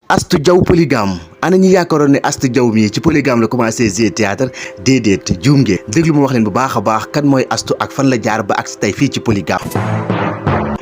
Astou Diaw Polygame ana ñi yaakaaroon ne Astou Diaw mii ci Polygame la commencé jouer théâtre déedéet juum ngeen déglu ma wax leen bu baax a baax kan mooy Astou ak fan la jaar ba ak si tey fii ci Polygame.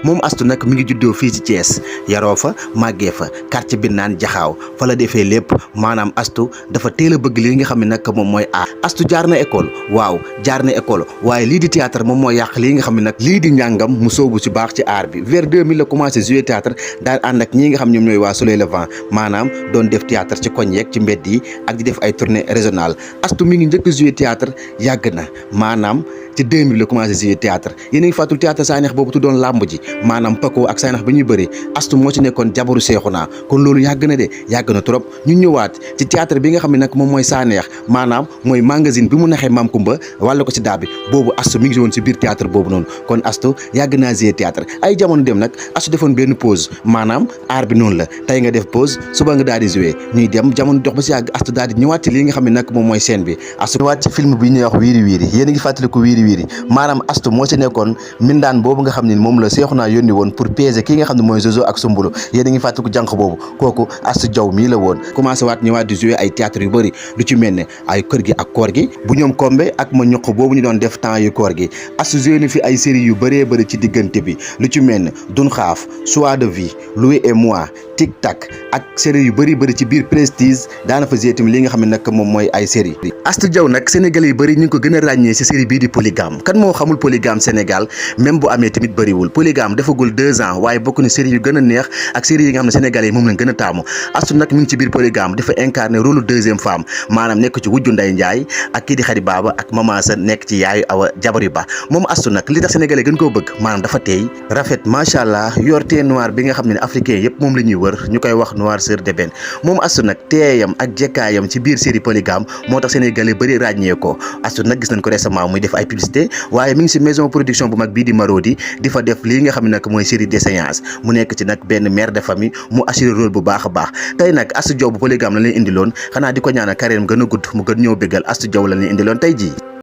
moom Astou nag mi ngi juddoo fii ci Thiès yaroo fa màggee fa quartier bi naan jaxaaw fa la defee lépp maanaam Astou dafa teel a bëgg li nga xam ne nag moom mooy aar. Astou jaar na école waaw jaar na école waaye lii di théâtre moom moo yàq lii nga xam ne nag lii di njàngam mu soobu ci baax ci aar bi vers 2000 la commencé jouer théâtre daal ànd ak ñi nga xam ñoom ñooy waa Soleil Levant maanaam doon def théâtre ci koñ yeeg ci mbedd yi ak di def ay tournée régionale. Astou mi ngi njëkk a jouer théâtre yàgg na maanaam ci 2000 la commencé jouer théâtre yéen a ngi fàttul théâtre Sanex boobu tuddoon làmb ji maanaam Paco ak Sanex ba ñuy bëri Astou moo ci nekkoon jabaru Seexuna kon loolu yàgg na de yàgg na trop ñu ñëwaat ci théâtre bi nga xam ne nag moom mooy Sanex maanaam mooy magazine bi mu naxee Maam Kumba wàlla ko ci daa bi boobu Astou mi ngi woon si biir théâtre boobu noonu kon Astou yàgg naa jouer théâtre ay jamono dem nag Astou defoon benn pause maanaam aar bi noonu la tey nga def pause suba nga daal di jouer ñuy dem jamono dox ba si yàgg Astou daal di ñëwaat ci lii nga xam ne nag moom mooy scène bi Astou ñëwaat ci film bi ñuy wax wiiri wiiri yéen a ngi fàttaliku wiiri wiiri maanaam Astou moo ci nekkoon mindaan boobu nga xam ne moom la Seexuna yónni woon pour piéger kii nga xam ne mooy Jojo ak Sumbulu yéen a ngi fàttaliku jànq boobu kooku Astou Diaw mii la woon commencé waat ñëwaat di jouer ay théâtre yu bëri lu ci mel ne ay kër gi ak koor gi bu ñoom kombe ak ma ñuq boobu ñu doon def temps yu koor gi Astou joué na fi ay série yu bëree bëri ci diggante bi lu ci mel ne Dun Xaaf Choix de vie Louis et moi Tic Tac ak série yu bëri bëri ci biir Prestige daana fa joué tamit li nga xam ne nag moom mooy ay série Astou Diaw nag sénégalais yu bëri ñu ngi ko gën a ràññee ci série bii di Polygame kan moo xamul Polygame Sénégal même bu amee tamit bëriwul Polygame defagul 2 ans waaye bokk na série yu gën a neex ak série yi nga xam ne sénégalais yi moom lañ gën a taamu Astou nag mi ngi ci biir Polygame dafa incarné rôle deuxième femme maanaam nekk ci wujju Ndeye Ndiaye ak kii di Khady Baba ak Mama Sa nekk ci yaayu Awa Jabari Ba moom Astou nag li tax sénégalais gën koo bëgg maanaam dafa teey rafet macha allah yor teint noir bi nga xam ne africain yëpp moom la ñuy wër ñu koy wax noirceur d'ébène moom Astou nag teeyam ak jekkaayam ci biir série Polygame moo tax sénégalais bëri ràññee ko Astou nag gis nañ ko récemment muy def ay publicité waaye mi ngi si maison production bu mag bii di Marodi di fa def lii nga xam ne nag mooy série de séance mu nekk ci nag benn mère de famille mu assuré rôle bu baax a baax tey nag Astou Diaw bu Polygame la leen indiloon xanaa di ko ñaanal carrière gën a gudd mu gën ñëw béggal Astou Diaw la leen indiloon tey jii